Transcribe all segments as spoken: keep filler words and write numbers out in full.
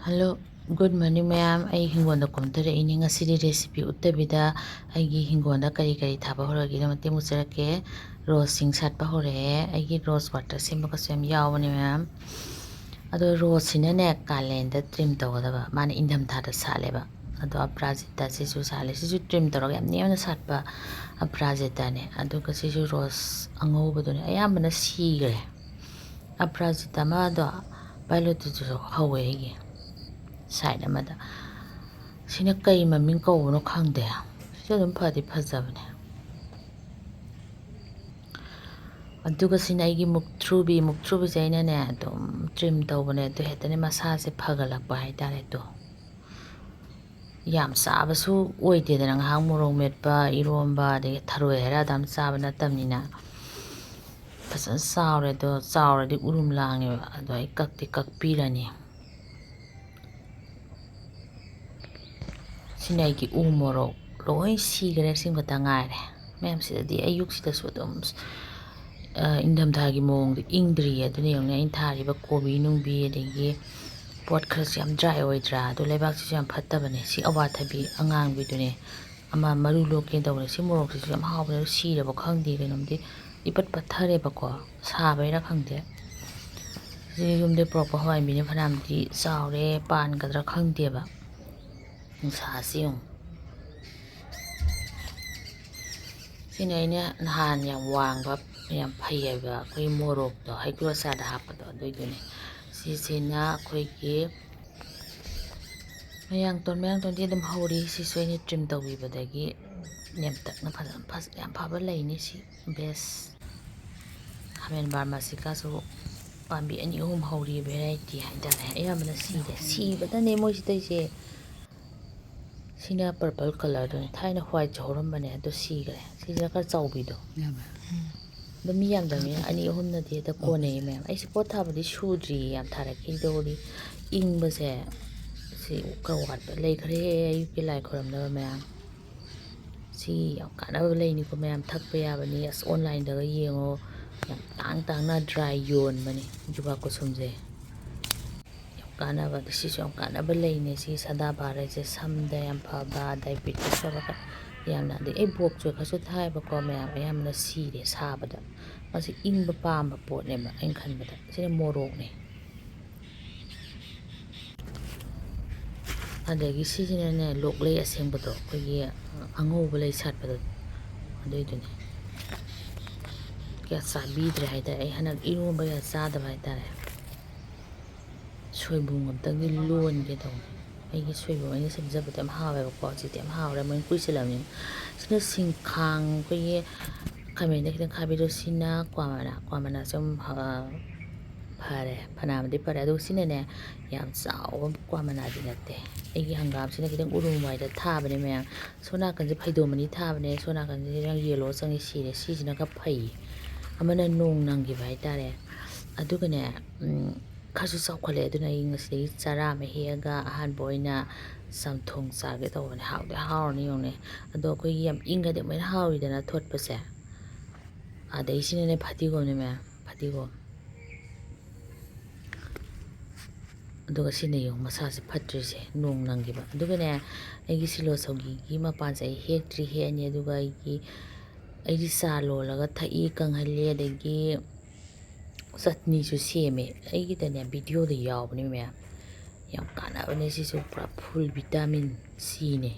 Hello, good morning ꯃꯌꯥꯝ꯫ ꯑꯩ ꯍꯤꯡꯒꯣꯜꯗ ꯀꯨꯝꯊꯔꯛꯏꯅꯦ꯫ ꯉꯁꯤꯗꯤ recipe ꯎꯠꯇꯕꯤꯗ ꯑꯩꯒꯤ ꯍꯤꯡꯒꯣꯜꯗ ꯀꯔꯤ ꯀꯔꯤ ꯊꯥꯕ ꯍꯧꯔꯒꯦꯗꯣ ꯃꯇꯦꯛ ꯎꯠꯆꯔꯛꯀꯦ꯫ Roseꯁꯤꯡ ꯁꯥꯠꯄ ꯍꯧꯔꯛꯑꯦ꯫ ꯑꯩꯒꯤ rose water ꯁꯦꯝꯕꯒꯁꯨ ꯌꯥꯝ ꯌꯥꯎꯕꯅꯦ ꯃꯌꯥꯝ꯫ ꯑꯗꯣ roseꯁꯤꯅꯅꯦ ꯀꯥꯂꯦꯟꯗ trim ꯇꯧꯒꯗꯕ, ꯃꯥꯅ ꯏꯪꯊꯝꯊꯥꯗ ꯁꯥꯠꯂꯦꯕ꯫ ꯑꯗꯣ ꯑꯄꯔꯥꯖꯤꯇꯥꯁꯤꯁꯨ ꯁꯥꯠꯂꯦ꯫ ꯁꯤꯁꯨ trim ꯇꯧꯔꯒ ꯌꯥꯝ ꯅꯦꯝꯅ ꯁꯥꯠꯄ ꯑꯄꯔꯥꯖꯤꯇꯥꯅꯦ꯫ ꯑꯗꯨꯒ ꯁꯤꯁꯨ rose ꯑꯉꯧꯕꯗꯨꯅꯦ꯫ ꯑꯌꯥꯝꯕꯅ ꯁꯤꯈ꯭ꯔꯦ꯫ ꯑꯄꯔꯥꯖꯤꯇꯥ ꯑꯃꯗꯣ violetꯇꯁꯨ ꯍꯧꯋꯦ ꯑꯩꯒꯤ side ꯑꯃꯗ꯫ ꯁꯤꯅ ꯀꯩ ꯃꯃꯤꯡ ꯀꯧꯕꯅꯣ ꯈꯪꯗꯦ꯫ ꯁꯤꯁꯨ ꯑꯗꯨꯝ ꯐꯗꯤ ꯐꯖꯕꯅꯦ꯫ ꯑꯗꯨꯒ ꯁꯤꯅ ꯑꯩꯒꯤ ꯃꯨꯛꯊ꯭ꯔꯨꯕꯤ꯫ ꯃꯨꯛꯊ꯭ꯔꯨꯕꯤꯁꯦ ꯑꯩꯅꯅꯦ ꯑꯗꯨꯝ trim ꯇꯧꯕꯅꯦ꯫ ꯑꯗꯨ ꯍꯦꯛꯇꯅꯦ ꯃꯁꯥꯁꯦ ꯐꯒꯠꯂꯛꯄ ꯍꯥꯏꯇꯥꯔꯦ꯫ ꯑꯗꯣ ꯌꯥꯝ ꯆꯥꯕꯁꯨ ꯑꯣꯏꯗꯦꯗꯅ, ꯉꯥꯏꯍꯥꯛ ꯃꯣꯔꯣꯛ ꯃꯦꯠꯄ, ꯏꯔꯣꯝꯕ, ꯑꯗꯒꯤ ꯊꯔꯣꯏ ꯍꯥꯏꯔ ꯑꯗꯨꯝ ꯆꯥꯕ ꯅꯠꯇꯕꯅꯤꯅ꯫ ꯐꯖꯅ ꯆꯥꯎꯔꯦ꯫ ꯑꯗꯣ ꯆꯥꯎꯔꯗꯤ ꯎꯔꯨꯝ ꯂꯥꯡꯉꯦꯕ꯫ ꯑꯗꯣ ꯑꯩ ꯀꯛꯇꯤ ꯀꯛꯄꯤꯔꯅꯤ꯫ ꯁꯤꯅ ꯑꯩꯒꯤ ꯎ ꯃꯣꯔꯣꯛ ꯂꯣꯏ ꯁꯤꯈ꯭ꯔꯦ꯫ ꯁꯤ ꯈꯛꯇ ꯉꯥꯏꯔꯦ꯫ ꯃꯌꯥꯝꯁꯤꯗꯗꯤ ꯑꯌꯨꯛꯁꯤꯗꯁꯨ ꯑꯗꯨꯝ, ꯑ, ꯏꯪꯊꯝꯊꯥꯒꯤ ꯃꯑꯣꯡꯗ ꯏꯪꯗ꯭ꯔꯤꯌꯦ꯫ ꯑꯗꯨꯅ ꯌꯦꯡꯉꯨꯅꯦ, ꯑꯩꯅ ꯊꯥꯔꯤꯕ ꯀꯣꯕꯤ ꯅꯨꯡꯕꯤ, ꯑꯗꯒꯤ ꯄꯣꯠ ꯈꯔꯁꯨ ꯌꯥꯝ dry ꯑꯣꯏꯗ꯭ꯔꯥ? ꯑꯗꯣ ꯂꯩꯕꯥꯛꯁꯤꯁꯨ ꯌꯥꯝ ꯐꯠꯇꯕꯅꯦ꯫ ꯁꯤ ꯑꯋꯥꯊꯕꯤ ꯑꯉꯥꯡꯕꯤꯗꯨꯅꯦ꯫ ꯑꯃ ꯃꯔꯨ ꯂꯣꯛꯀꯦ ꯇꯧꯕꯅꯦ꯫ ꯁꯤ ꯃꯣꯔꯣꯛꯁꯤꯁꯨ ꯌꯥꯝ ꯍꯥꯎꯕꯅꯦ꯫ ꯑꯗꯣ ꯁꯤꯔꯕ ꯈꯪꯗꯦ, ꯀꯩꯅꯣꯝꯗꯤ ꯏꯄꯠ ꯄꯠꯊꯔꯦꯕꯀꯣ, ꯁꯥꯕꯩꯔꯥ ꯈꯪꯗꯦ꯫ ꯁꯤ ꯌꯨꯝꯗꯩ ꯄꯨꯔꯛꯄ ꯍꯋꯥꯏ ꯃꯨꯕꯤꯅ ꯐꯅꯌꯥꯝꯗꯤ ꯆꯥꯎꯔꯦ, ꯄꯥꯟꯒꯗ꯭ꯔꯥ ꯈꯪꯗꯦꯕ꯫ ꯅꯨꯡꯁꯥꯁꯤ ꯌꯦꯡꯉꯨ꯫ ꯁꯤꯅ ꯑꯩꯅ ꯅꯍꯥꯟ ꯌꯥꯝ ꯋꯥꯡꯕ, ꯌꯥꯝ ꯐꯩ ꯍꯥꯏꯕ ꯑꯩꯈꯣꯏ ꯃꯣꯔꯣꯛꯇꯣ, ꯍꯩꯀ꯭ꯔꯨ ꯑꯆꯥꯔꯗ ꯍꯥꯞꯄꯗꯣ, ꯑꯗꯨꯏꯗꯨꯅꯦ꯫ ꯁꯤꯁꯤꯅ ꯑꯩꯈꯣꯏꯒꯤ ꯃꯌꯥꯡꯇꯣꯟ, ꯃꯌꯥꯡꯇꯣꯟꯗꯤ ꯑꯗꯨꯝ ꯍꯧꯔꯤ꯫ ꯁꯤꯁꯨ ꯑꯩꯅ trim ꯇꯧꯕꯤꯕꯗꯒꯤ ꯅꯦꯝꯇꯛꯅ ꯐꯖꯅ ꯐꯖ-, ꯌꯥꯝ ꯐꯕ ꯂꯩꯅꯤ ꯁꯤ꯫ Best꯫ ꯈꯥꯃꯦꯟ ꯕꯥꯔꯃꯥꯁꯤꯀꯥꯁꯨ ꯄꯥꯝꯕꯤ ꯑꯅꯤ ꯑꯍꯨꯝ ꯍꯧꯔꯤ, variety ꯍꯥꯏꯇꯥꯔꯦ꯫ ꯑꯌꯥꯝꯕꯅ ꯁꯤꯔꯦ꯫ ꯁꯤꯕꯇꯅꯦ ꯃꯣꯏꯁꯤ ꯇꯧꯔꯤꯁꯦ꯫ ꯁꯤꯅ purple colourꯗꯨꯅꯤ꯫ ꯊꯥꯏꯅ whiteꯁꯨ ꯍꯧꯔꯝꯕꯅꯦ, ꯑꯗꯨ ꯁꯤꯈ꯭ꯔꯦ꯫ ꯁꯤꯁꯤꯅ ꯈꯔ ꯆꯥꯎꯕꯤꯗꯣ꯫ ꯌꯥꯝꯃꯦ꯫ ꯑꯗꯣ ꯃꯤ ꯌꯥꯝꯗꯕꯅꯤꯅ ꯑꯅꯤ ꯑꯍꯨꯝꯅꯗꯤ ꯍꯦꯛꯇ ꯀꯣꯟꯅꯩꯌꯦ ꯃꯌꯥꯝ꯫ ꯑꯩꯁꯦ ꯄꯣꯠ ꯊꯥꯕꯗꯤ ꯁꯨꯗ꯭ꯔꯤꯌꯦ, ꯌꯥꯝ ꯊꯥꯔꯛꯈꯤꯗꯧꯔꯤ꯫ ꯏꯪꯕꯁꯦ ꯁꯤ ꯈꯔ ꯋꯥꯠꯄ ꯂꯩꯈ꯭ꯔꯦꯍꯦ ꯑꯌꯨꯛꯀꯤ ꯂꯥꯏ ꯈꯣꯏꯔꯝꯅꯕ ꯃꯌꯥꯝ꯫ ꯁꯤ ꯌꯥꯝ ꯀꯥꯟꯅꯕ ꯂꯩꯅꯤꯀꯣ ꯃꯌꯥꯝ, ꯊꯛꯄ ꯌꯥꯕꯅꯤ꯫ ꯑꯁ, onlineꯗꯒ ꯌꯦꯡꯉꯣ, ꯌꯥꯝ ꯇꯥꯡ ꯇꯥꯡꯅ dry ꯌꯣꯟꯕꯅꯤ ꯖꯨꯕꯥ ꯀꯨꯁꯨꯝꯁꯦ꯫ ꯌꯥꯝ ꯀꯥꯟꯅꯕ, ꯁꯤꯁꯨ ꯌꯥꯝ ꯀꯥꯟꯅꯕ ꯂꯩꯅꯦ꯫ ꯁꯤ ꯁꯗꯥꯕꯍꯥꯔ ꯍꯥꯏꯁꯦ ꯁꯝꯗ ꯌꯥꯝ ꯐꯕ, diabetes ꯑꯣꯏꯕ ꯈ-, ꯌꯥꯝꯅ, ꯑꯗꯩ ꯑꯩ ꯕꯣꯛ ꯆꯣꯏ ꯈꯔꯁꯨ ꯊꯥꯏꯕꯀꯣ ꯃꯌꯥꯝ, ꯑꯌꯥꯝꯕꯅ ꯁꯤꯔꯦ ꯁꯥꯕꯗ꯫ ꯃꯁꯤ ꯏꯪꯕ ꯄꯥꯝꯕ ꯄꯣꯠꯅꯦꯕ ꯑꯩꯅ ꯈꯟꯕꯗ꯫ ꯁꯤꯅ ꯃꯣꯔꯣꯛꯅꯦ꯫ ꯑꯗꯒꯤ ꯁꯤꯁꯤꯅꯅꯦ, ꯂꯣꯛꯂꯩ ꯑꯁꯦꯡꯕꯗꯣ, ꯑꯩꯈꯣꯏꯒꯤ ꯑꯉꯧꯕ ꯂꯩ ꯁꯥꯠꯄꯗꯣ, ꯑꯗꯨꯏꯗꯨꯅꯦ꯫ ꯀꯌꯥ ꯆꯥꯕꯤꯗ꯭ꯔꯦ ꯍꯥꯏꯇꯥꯔꯦ꯫ ꯑꯩ ꯍꯟꯗꯛ ꯏꯔꯣꯝꯕ ꯀꯌꯥ ꯆꯥꯗꯕ ꯍꯥꯏꯇꯥꯔꯦ꯫ ꯁꯣꯏꯕꯨꯝ ꯑꯝꯇꯪꯗꯤ ꯂꯣꯟꯒꯦ ꯇꯧꯅꯤ꯫ ꯑꯩꯒꯤ ꯁꯣꯏꯕꯨꯝ ꯑꯩꯅ ꯁꯦꯝꯖꯕꯗꯣ ꯌꯥꯝ ꯍꯥꯎꯋꯦꯕꯀꯣ꯫ ꯍꯧꯖꯤꯛꯇꯤ ꯌꯥꯝ ꯍꯥꯎꯔꯦ, ꯃꯣꯏꯅ ꯀꯨꯏꯁꯜꯂꯕꯅꯤꯅ꯫ ꯁꯤꯅ ꯁꯤꯡꯈꯥꯡ, ꯑꯩꯈꯣꯏꯒꯤ ꯈꯥꯃꯦꯟꯗ ꯈꯤꯇꯪ ꯈꯥꯕꯤꯗꯣ, ꯁꯤꯅ ꯀ꯭ꯋꯥ ꯃꯅꯥ꯫ ꯀ꯭ꯋꯥ ꯃꯅꯥꯁꯦ ꯑꯗꯨꯝ, ꯑ, ꯐꯔꯦ, ꯐꯅꯌꯥꯝꯗꯤ ꯐꯔꯦ꯫ ꯑꯗꯨꯒ ꯁꯤꯅꯅꯦ, ꯌꯥꯝ ꯆꯥꯎꯕ ꯀ꯭ꯋꯥ ꯃꯅꯥꯗꯤ ꯅꯠꯇꯦ꯫ ꯑꯩꯒꯤ ꯍꯪꯒꯥꯝꯁꯤꯅ ꯈꯤꯇꯪ ꯎꯔꯨꯝ ꯋꯥꯏꯗ ꯊꯥꯕꯅꯦ ꯃꯌꯥꯝ꯫ ꯁꯣꯝ ꯅꯥꯀꯟꯁꯦ ꯐꯩꯗꯣꯝ ꯑꯅꯤ ꯊꯥꯕꯅꯦ, ꯁꯣꯝ ꯅꯥꯀꯟꯁꯤꯗ ꯌꯦꯜꯂꯣ ꯆꯪꯉꯤ, ꯁꯤꯔꯦ꯫ ꯁꯤꯁꯤꯅ ꯈꯔ ꯐꯩ, ꯑꯃꯅ ꯅꯣꯡ ꯅꯪꯈꯤꯕ ꯍꯥꯏꯇꯥꯔꯦ꯫ ꯑꯗꯨꯒꯅꯦ, ꯎꯝ, ꯈꯔꯁꯨ ꯆꯥꯎꯈꯠꯂꯦ꯫ ꯑꯗꯨꯅ ꯑꯩ ꯉꯁꯤꯗꯒꯤ ꯆꯔꯥ ꯑꯃ ꯍꯦꯛꯑꯒ ꯑꯍꯥꯟꯕ ꯑꯣꯏꯅ ꯆꯝꯊꯣꯡ ꯆꯥꯒꯦ ꯇꯧꯕꯅꯦ꯫ ꯍꯥꯎꯗꯤ ꯍꯥꯎꯔꯅꯤ ꯌꯦꯡꯉꯨꯅꯦ꯫ ꯑꯗꯣ ꯑꯩꯈꯣꯏꯒꯤ ꯌꯥꯝ ꯏꯪꯉꯗꯤ ꯑꯃꯨꯛ ꯍꯦꯟꯅ ꯍꯥꯎꯋꯤꯗꯅ ꯊꯣꯠꯄꯁꯦ꯫ ꯑꯗꯩꯁꯤꯅꯅꯦ ꯐꯗꯤꯒꯣꯝꯅꯦ ꯃꯌꯥꯝ, ꯐꯗꯤꯒꯣꯝ꯫ ꯑꯗꯨꯒ ꯁꯤꯅ ꯌꯦꯡꯉꯨ, ꯃꯁꯥꯁꯦ ꯐꯠꯇ꯭ꯔꯤꯁꯦ, ꯅꯣꯡ ꯅꯪꯈꯤꯕ꯫ ꯑꯗꯨꯒꯅꯦ, ꯑꯩꯒꯤ ꯁꯤꯂꯣ ꯁꯧꯒꯤꯒꯤ ꯃꯄꯥꯟꯁꯦ ꯑꯩ ꯍꯦꯛꯇ꯭ꯔꯤ, ꯍꯦꯛꯑꯅꯤ꯫ ꯑꯗꯨꯒ ꯑꯩꯒꯤ, ꯑꯩꯗꯤ ꯆꯥ ꯂꯣꯜꯂꯒ ꯊꯛꯏ, ꯀꯪꯍꯜꯂꯤ, ꯑꯗꯒꯤ ꯆꯠꯅꯤꯁꯨ ꯁꯦꯝꯃꯦ꯫ ꯑꯩꯒꯤꯗꯅꯦ, videoꯗ ꯌꯥꯎꯕꯅꯦ ꯃꯌꯥꯝ꯫ ꯌꯥꯝ ꯀꯥꯟꯅꯕꯅꯦ ꯁꯤꯁꯨ, ꯄꯨꯔꯥ full vitamin Cꯅꯦ꯫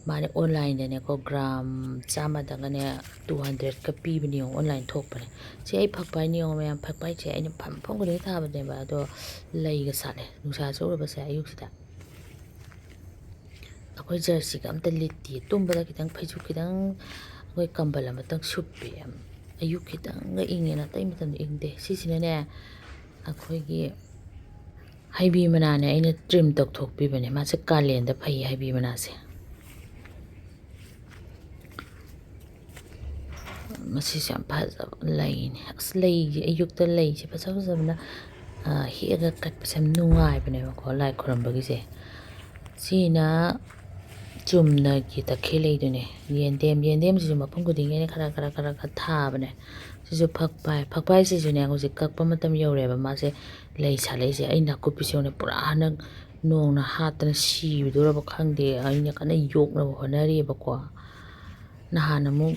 ꯃꯥꯅꯦ, onlineꯗꯅꯦꯀꯣ, gram ꯆꯥꯝꯃꯗꯒꯅꯦ, two hundredꯀ ꯄꯤꯕꯅꯦ ꯌꯦꯡꯉꯣ, online ꯊꯣꯛꯄꯅꯦ꯫ ꯁꯤ ꯑꯩ ꯐꯛꯄꯥꯏꯅꯤ ꯌꯦꯡꯉꯣ ꯃꯌꯥꯝ, ꯐꯛꯄꯥꯏꯁꯦ ꯑꯩꯅ ꯐꯝ, ꯃꯐꯝ ꯈꯨꯗꯤꯡꯒꯤ ꯊꯥꯕꯅꯦꯕ, ꯑꯗꯣ ꯂꯩꯒ ꯁꯥꯠꯂꯦ, ꯅꯨꯡꯁꯥ ꯆꯨꯔꯕꯁꯦ ꯑꯌꯨꯛꯁꯤꯗ꯫ ꯑꯩꯈꯣꯏ ꯖꯔꯁꯤꯒ ꯑꯝꯇ ꯂꯤꯠꯇꯦ, ꯇꯨꯝꯕꯗ ꯈꯤꯇꯪ ꯐꯩꯖꯨꯞ ꯈꯤꯇꯪ, ꯑꯩꯈꯣꯏ ꯀꯝꯕꯜ ꯑꯃꯇꯪ ꯁꯨꯞꯄꯦ꯫ ꯑꯌꯨꯛ ꯈꯤꯇꯪꯒ ꯏꯪꯉꯦꯅ, ꯑꯇꯩ ꯃꯇꯝꯗ ꯏꯪꯗꯦ꯫ ꯁꯤꯁꯤꯅꯅꯦ, ꯑꯩꯈꯣꯏꯒꯤ ꯍꯩꯕꯤ ꯃꯅꯥꯅꯦ, ꯑꯩꯅ trim ꯇꯧꯊꯣꯛꯄꯤꯕꯅꯦ꯫ ꯃꯥꯁꯦ ꯀꯥꯂꯦꯟꯗ ꯐꯩ, ꯍꯩꯕꯤ ꯃꯅꯥꯁꯦ꯫ ꯃꯁꯤꯁꯨ ꯌꯥꯝ ꯐꯖꯕ ꯂꯩꯅꯦ꯫ ꯑꯁ, ꯂꯩꯁꯦ, ꯑꯌꯨꯛꯇ ꯂꯩꯁꯦ ꯐꯖ ꯐꯖꯕꯅ, ꯑ, ꯍꯦꯛꯑꯒ ꯀꯠꯄꯁꯦ ꯌꯥꯝ ꯅꯨꯡꯉꯥꯏꯕꯅꯦꯕꯀꯣ, ꯂꯥꯏ ꯈꯨꯔꯨꯝꯕꯒꯤꯁꯦ꯫ ꯁꯤꯅ ꯆꯨꯝꯅꯒꯤ ꯇꯈꯦꯜ ꯂꯩꯗꯨꯅꯦ꯫ ꯌꯦꯟꯗꯦꯝ, ꯌꯦꯟꯗꯦꯝꯁꯤꯁꯨ ꯃꯐꯝ ꯈꯨꯗꯤꯡꯒꯤ ꯑꯩꯅ ꯈꯔ, ꯈꯔ, ꯈꯔ, ꯈꯔ ꯊꯥꯕꯅꯦ꯫ ꯁꯤꯁꯨ ꯐꯛꯄꯥꯏ꯫ ꯐꯛꯄꯥꯏꯁꯤꯁꯨꯅꯦ, ꯍꯧꯖꯤꯛ ꯀꯛꯄ ꯃꯇꯝ ꯌꯧꯔꯦꯕ꯫ ꯃꯥꯁꯦ ꯂꯩ ꯁꯥꯠꯂꯛꯏꯁꯦ꯫ ꯑꯩ ꯅꯥꯀꯨꯞꯄꯤꯁꯦ ꯌꯦꯡꯉꯨꯅꯦ, ꯄꯨꯔꯥ ꯍꯟꯗꯛ ꯅꯣꯡꯅ ꯍꯥꯠꯇꯅ ꯁꯤꯕꯗꯧꯔꯕ ꯈꯪꯗꯦ꯫ ꯑꯩꯅ ꯀꯟꯅ ꯌꯣꯛꯅꯕ ꯍꯣꯠꯅꯔꯤꯑꯕꯀꯣ꯫ ꯅꯍꯥꯟ ꯑꯃꯨꯛ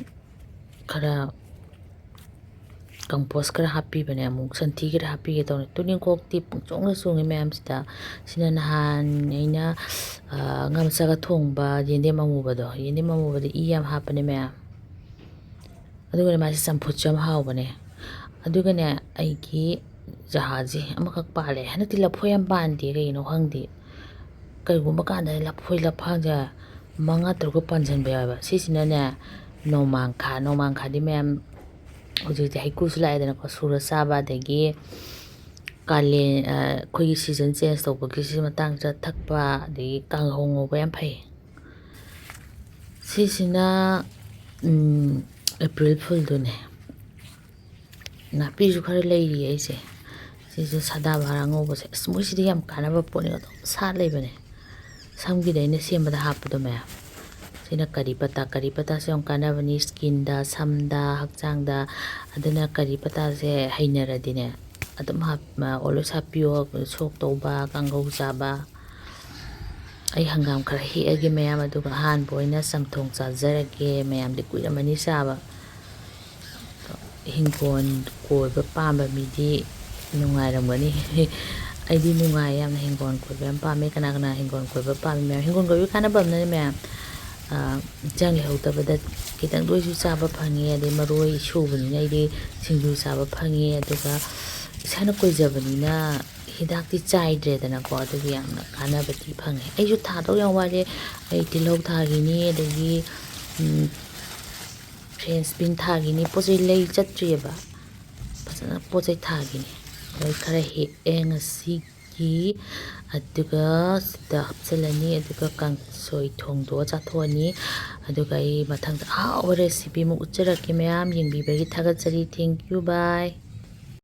ꯈꯔ compost ꯈꯔ ꯍꯥꯞꯄꯤꯕꯅꯦ, ꯑꯃꯨꯛ ꯁꯟꯊꯤ ꯈꯔ ꯍꯥꯞꯄꯤꯒꯦ ꯇꯧꯅꯤ꯫ ꯇꯨꯅꯤꯡꯈꯣꯛꯇꯤ ꯄꯪꯆꯣꯡꯗ ꯆꯣꯡꯉꯤ ꯃꯌꯥꯝꯁꯤꯗ꯫ ꯁꯤꯅ ꯅꯍꯥꯟ ꯑꯩꯅ, ꯑ, ꯉꯥ ꯃꯆꯥꯒ ꯊꯣꯡꯕ ꯌꯦꯟꯗꯦꯝ ꯑꯃꯨꯕꯗꯣ, ꯌꯦꯟꯗꯦꯝ ꯑꯃꯨꯕꯗꯣ ꯏ ꯌꯥꯝ ꯍꯥꯞꯄꯅꯦ ꯃꯌꯥꯝ꯫ ꯑꯗꯨꯒꯅꯦ, ꯃꯥꯁꯦ ꯆꯝꯐꯨꯠꯁꯨ ꯌꯥꯝ ꯍꯥꯎꯕꯅꯦ꯫ ꯑꯗꯨꯒꯅꯦ, ꯑꯩꯒꯤ ꯖꯍꯥꯁꯤ ꯑꯃꯈꯛ ꯄꯥꯜꯂꯦ꯫ ꯍꯟꯗꯛꯇꯤ ꯂꯐꯣꯏ ꯌꯥꯝ ꯄꯥꯟꯗꯦ, ꯀꯩꯒꯤꯅꯣ ꯈꯪꯗꯦ꯫ ꯀꯔꯤꯒꯨꯝꯕ ꯀꯥꯟꯗ ꯂꯐꯣꯏ ꯂꯐꯥꯡꯁꯦ ꯃꯉꯥ ꯇꯔꯨꯛꯀ ꯄꯥꯟꯁꯤꯟꯕ ꯌꯥꯎꯋꯦꯕ꯫ ꯁꯤꯁꯤꯅꯅꯦ, ꯅꯣꯡꯃꯥꯡꯈꯥ, ꯅꯣꯡꯃꯥꯡꯈꯥꯗꯤ ꯃꯌꯥꯝ ꯍꯧꯖꯤꯛꯇꯤ ꯍꯩꯀ꯭ꯔꯨꯁꯨ ꯂꯥꯛꯑꯦꯗꯅꯀꯣ, ꯁꯨꯔ ꯆꯥꯕ, ꯑꯗꯒꯤ ꯀꯥꯂꯦꯟ, ꯑ, ꯑꯩꯈꯣꯏꯒꯤ season change ꯇꯧꯕꯒꯤ ꯁꯤ ꯃꯇꯥꯡꯁꯤꯗ ꯊꯛꯄ, ꯑꯗꯒꯤ ꯀꯥꯡꯍꯧ ꯉꯧꯕ ꯌꯥꯝ ꯐꯩ꯫ ꯁꯤꯁꯤꯅ, ꯎꯝ, April foolꯗꯨꯅꯦ꯫ ꯅꯥꯄꯤꯁꯨ ꯈꯔ ꯂꯩꯔꯤ ꯑꯩꯁꯦ꯫ ꯁꯤꯁꯨ ꯁꯗꯥꯕꯍꯥꯔ ꯑꯉꯧꯕꯁꯦ꯫ ꯑꯁ, ꯃꯣꯏꯁꯤꯗꯤ ꯌꯥꯝ ꯀꯥꯟꯅꯕ ꯄꯣꯠꯅꯤ, ꯑꯗꯨꯝ ꯁꯥꯠ ꯂꯩꯕꯅꯦ꯫ ꯁꯝꯒꯤꯗꯤ ꯑꯩꯅ ꯁꯦꯝꯕꯗ ꯍꯥꯞꯄꯗꯣ ꯃꯌꯥꯝ꯫ ꯁꯤꯅ ꯀꯔꯤ ꯄꯇꯥ, ꯀꯔꯤ ꯄꯇꯥꯁꯦ ꯌꯥꯝ ꯀꯥꯟꯅꯕꯅꯤ skinꯗ, ꯁꯝꯗ, ꯍꯛꯆꯥꯡꯗ꯫ ꯑꯗꯨꯅ ꯀꯔꯤ ꯄꯇꯥꯁꯦ ꯍꯩꯅꯔꯗꯤꯅꯦ, ꯑꯗꯨꯝ ꯍꯥꯞ-, always ꯍꯥꯞꯄꯤꯌꯣ, ꯁꯣꯛ ꯇꯧꯕ, ꯀꯥꯡꯒꯧ ꯆꯥꯕ꯫ ꯑꯩ ꯍꯪꯒꯥꯝ ꯈꯔ ꯍꯦꯛꯑꯒꯦ ꯃꯌꯥꯝ, ꯑꯗꯨꯒ ꯑꯍꯥꯟꯕ ꯑꯣꯏꯅ ꯆꯝꯊꯣꯡ ꯆꯥꯖꯔꯒꯦ꯫ ꯃꯌꯥꯝꯗꯤ ꯀꯨꯏꯔꯝꯃꯅꯤ ꯆꯥꯕ꯫ ꯍꯤꯡꯒꯣꯜ ꯀꯣꯏꯕ ꯄꯥꯝꯕ ꯃꯤꯗꯤ ꯅꯨꯡꯉꯥꯏꯔꯝꯒꯅꯤ꯫ ꯑꯩꯗꯤ ꯅꯨꯡꯉꯥꯏ ꯌꯥꯝꯅ, ꯍꯤꯡꯒꯣꯜ ꯀꯣꯏꯕ ꯌꯥꯝ ꯄꯥꯝꯃꯦ꯫ ꯀꯅꯥ ꯀꯅꯥ ꯍꯤꯡꯒꯣꯜ ꯀꯣꯏꯕ ꯄꯥꯝꯃꯤ ꯃꯌꯥꯝ? ꯍꯤꯡꯒꯣꯜ ꯀꯣꯏꯕꯒꯤ ꯀꯥꯟꯅꯕ ꯑꯃꯅꯅꯦ ꯃꯌꯥꯝ, ꯑ, ꯏꯟꯖꯥꯡ ꯂꯩꯍꯧꯗꯕꯗ ꯈꯤꯇꯪꯗ ꯑꯣꯏꯁꯨ ꯆꯥꯕ ꯐꯪꯉꯦ꯫ ꯑꯗꯩ ꯃꯔꯣꯏ ꯁꯨꯕꯅꯤꯅ ꯑꯩꯗꯤ ꯁꯤꯡꯖꯨ ꯆꯥꯕ ꯐꯪꯉꯦ꯫ ꯑꯗꯨꯒ ꯏꯁꯥꯅ ꯀꯣꯏꯖꯕꯅꯤꯅ ꯍꯤꯗꯥꯛꯇꯤ ꯆꯥꯏꯗ꯭ꯔꯦꯗꯅꯀꯣ, ꯑꯗꯨꯒꯤ ꯌꯥꯝꯅ ꯀꯥꯟꯅꯕꯗꯤ ꯐꯪꯉꯦ꯫ ꯑꯩꯁꯨ ꯊꯥꯗꯧ ꯌꯥꯝ ꯋꯥꯠꯂꯦ꯫ ꯑꯩ ꯇꯤꯜꯍꯧ ꯊꯥꯈꯤꯅꯤ, ꯑꯗꯒꯤ, ꯎꯝ, French bean ꯊꯥꯈꯤꯅꯤ꯫ ꯄꯣꯠ ꯆꯩ ꯂꯩ ꯆꯠꯇ꯭ꯔꯤꯑꯕ꯫ ꯐꯖꯅ ꯄꯣꯠ ꯆꯩ ꯊꯥꯈꯤꯅꯤ꯫ ꯂꯩ ꯈꯔ ꯍꯦꯛꯑꯦ ꯉꯁꯤꯒꯤ, ꯑꯗꯨꯒ ꯁꯤꯗ ꯍꯥꯞꯆꯤꯜꯂꯅꯤ, ꯑꯗꯨꯒ ꯀꯥꯡꯁꯣꯏ ꯊꯣꯡꯗꯣꯛꯑ ꯆꯥꯊꯣꯛꯑꯅꯤ꯫ ꯑꯗꯨꯒ ꯑꯩ ꯃꯊꯪꯗ ꯑꯍꯥꯎꯕ recipe ꯑꯃ ꯎꯠꯆꯔꯛꯀꯦ꯫ ꯃꯌꯥꯝ ꯌꯦꯡꯕꯤꯕꯒꯤ ꯊꯥꯒꯠꯆꯔꯤ꯫ Thank you, bye꯫